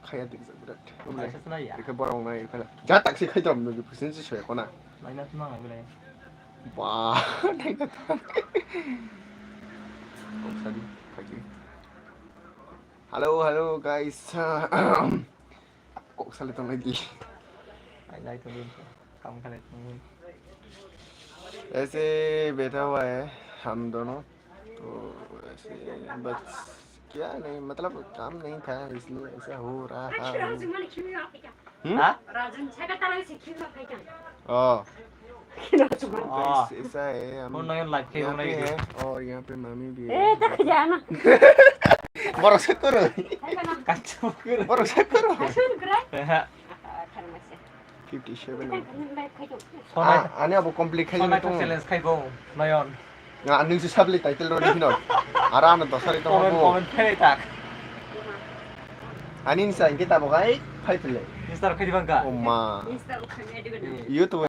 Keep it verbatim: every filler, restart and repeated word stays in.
Khaya dik jak birat. Kaisa se nai ya. Rikhe borok nai phela. Ja taksi khai tom ngi phusin si soya kona. Nai na tuma ngai bele. Ba, nai na tuma. Kok sadi, khaji. Hello, hello guys. Kok sale tong nai di. Nai nai tong di. Kam khalai tong di. ऐसे बैठा हुआ है हम दोनों। तो ऐसे बस क्या नहीं, मतलब काम नहीं था इसलिए ऐसा हो रहा है। Hmm? Ha? Oh, तो ऐस-, ऐसा है हम Mo noyon live khe यहाँ पे है और यहाँ पे मामी भी है। Borok se koro. Kacho koro. Borok se koro. Fifty seven. Sonai Ah, ani abo complete khai Sonai tongo. Challenge khai bo noyon. Nga, ani si sabli title rodi hino. Ara ano dosari tongo Comment, bo. Comment khai tak. Ani ni sa ingke tabo kai phai pele. Mister khai bangka. Oma. YouTube